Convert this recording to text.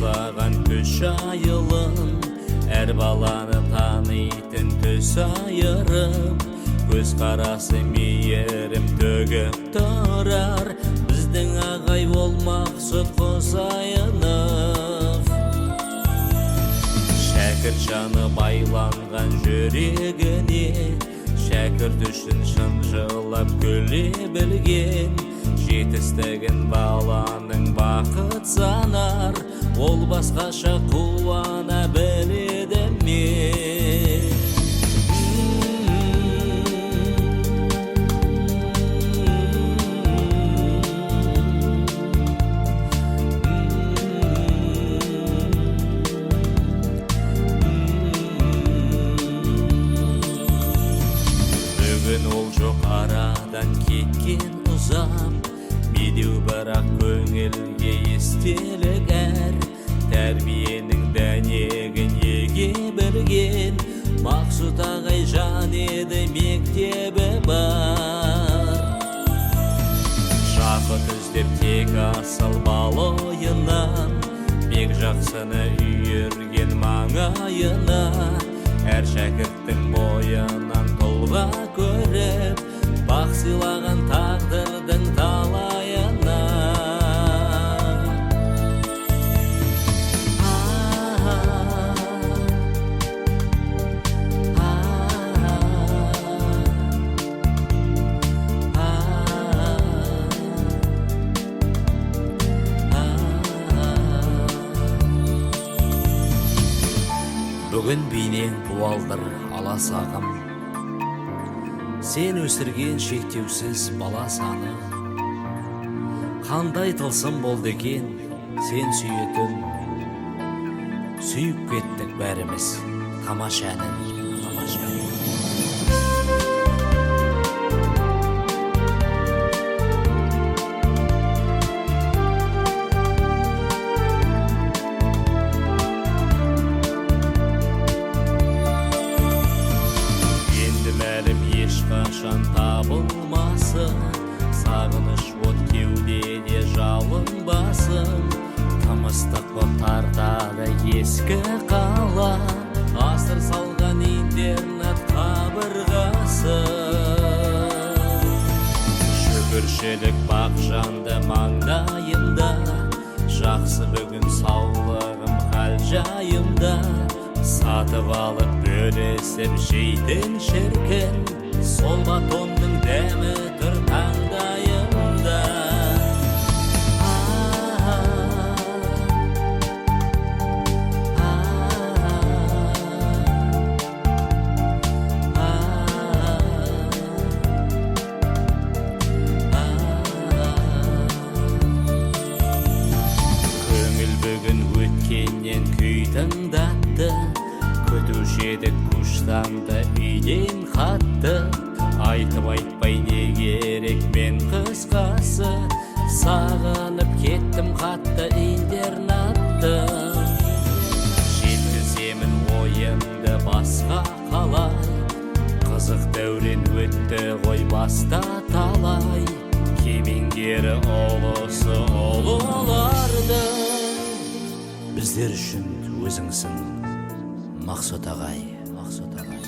Жасаған үш айылын, әр баланы танитын түс айырып, көз қарасы мейірім төгіп тұрар, біздің ағай ол Мақсұт Құсайынов. Шәкірт жаны байланған жүрегіне, шәкірт үшін шын жылап күле білген, жетістігін баланың бақыт санар, ол басқаша қуана біледі ме? Бүгін ол жоқ, арадан кеткен ұзап, медеу бірақ көңілге естелік әр, тәрбиенің дәнегін еге білген, Мақсұт ағай жан еді, мектебі бар. Жақыт іздеп тек асыл балойынан, бек жақсыны үйірген маңайына, әр шәкірттің бойынан тұлға көріп, бақ сыйлаған тағдырдың талайына. Бүгін бейнең буалдыр аласағым, сен өсірген шектеусіз бала саны. Қандай тылсым болды екен сен сүйетін, сүйіп кеттік бәріміз тамаша әнін, тамаша әнін. Енді мәлім ешқашан табылмасы, сағыныш от кеудеде жалын басым, тым ыстық боп тартады ескі қала, асыр салған интернат қабырғасы. Шүкіршілік бақ жанды маңдайымда, жақсы бүгін саулығым хал жайымда, сатып алып бөлісіп жейтін шіркін, сол батонның дәмі тұр таңдайымда. Көңіл бүгін өткеннен күй тыңдатты, күтуші едік куштанды үйден хатты. Айтып айтпай не керек мен қысқасы, сағынып кеттім қатты интернатты. Жеткіземін ойымды басқа қалай, қызық дәурен өтті ғой баста талай, кемеңгері ұлысы ұлылардың. Біздер үшін өзіңсің, Мақсұт ағай, Мақсұт ағай.